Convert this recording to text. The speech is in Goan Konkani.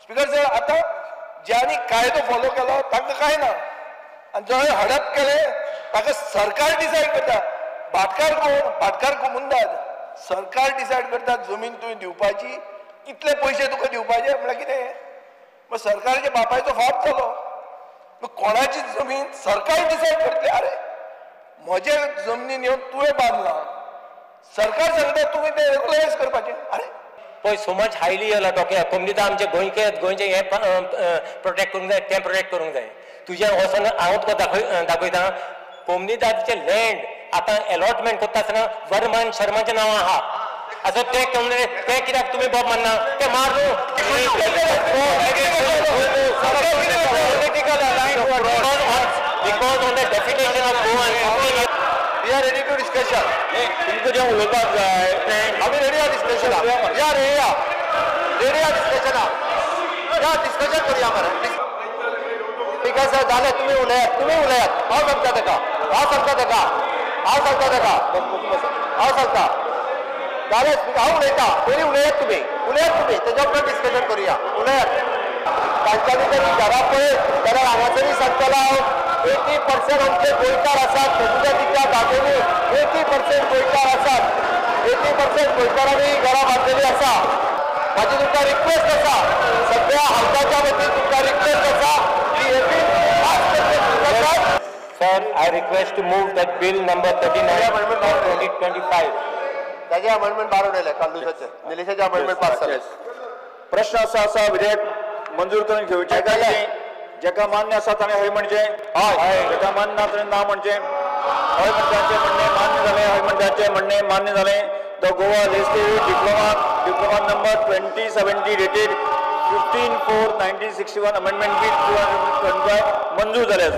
स्पीकर सर, आतां ज्यांनी कायदो फॉलो केलो तांकां कांय ना, आनी जंय हडप केले ताका सरकार डिसायड करता. भाटकार कोण? भाटकार कोमुंदाद. सरकार डिसायड करता जमीन तुवें दिवपाची, कितले पयशे तुका दिवपाचे, म्हळ्यार कितें? मग सरकाराच्या बापायचो फाप जालो. मग कोणाची जमीन सरकार डिसायड करतले? अरे म्हजे जमनीन येवन तुवें बांदला, सरकार सांगता तुवें तें रेगुलरायज करपाचें. अरे पळय, सो मच हायली येयला टॉकिंग. कोमनीता आमचे गोंयचे गोंयचे हें प्रोटेक्ट करूंक जाय, तें प्रोटेक्ट करूंक जाय. तुजें वचोन हांव तुका दाखयता, कोमनीदादचे लँड आतां एलॉटमेंट करता आसतना वर्मान शर्माचें नांव आहा. आतां तें तें कित्याक तुमी बोब मारना? तें मार न्हू. Because on the definition of Goa, we are ready to discussion. तुमकां जें उलोवपाक जाय आमी रेडी आहा डिस्कशनाक. या रेडी आहा, रेडी आहा डिस्कशनाक. या डिस्कशन करुया मरे. स्पीकर सर, जालें, तुमी उलयात, तुमी उलयात. हांव सांगता ताका, हांव सांगता ताका, हांव सांगता ताका, हांव सांगता. जालें, हांव उलयता. पयलीं उलयात तुमी, उलयात तुमी, तेज्या उपरांत डिस्कशन करुया. उलयात. तांच्यांनी जरी घरा पळयत जाल्यार हांगासरूय सांगतलो हांव, 80% आमचे गोंयकार आसात. कोमुनिदादीच्या जागेनी 80% गोंयकार आसात. 80% गोंयकारांनी घरां बांदलेली आसा. म्हाजी तुमकां रिक्वेस्ट आसा, सगळ्या हावसाच्या वतीन तुमकां रिक्वेस्ट आसा की हे बील पास करचें. Sir, I request to move that bill number 39 of 2025. ताजे अमेंडमेंट बार उडयले कार्लुसाचे, निलेशाचे अमेंडमेंट पास जाले. प्रश्न आसा आसा विधेयक मंजूर करून घेवचें काय कितें? जेका मान्य आसा ताणें हय म्हणचें, हय. जेका मान्य ना ताणें ना म्हणचें. हय म्हणटाचें म्हणणें मान्य जालें, हय म्हणटाचें म्हणणें मान्य जालें. The Goa legislative diploma number 2070 dated 15/4/1961 amendment bill 225 मंजूर जालें.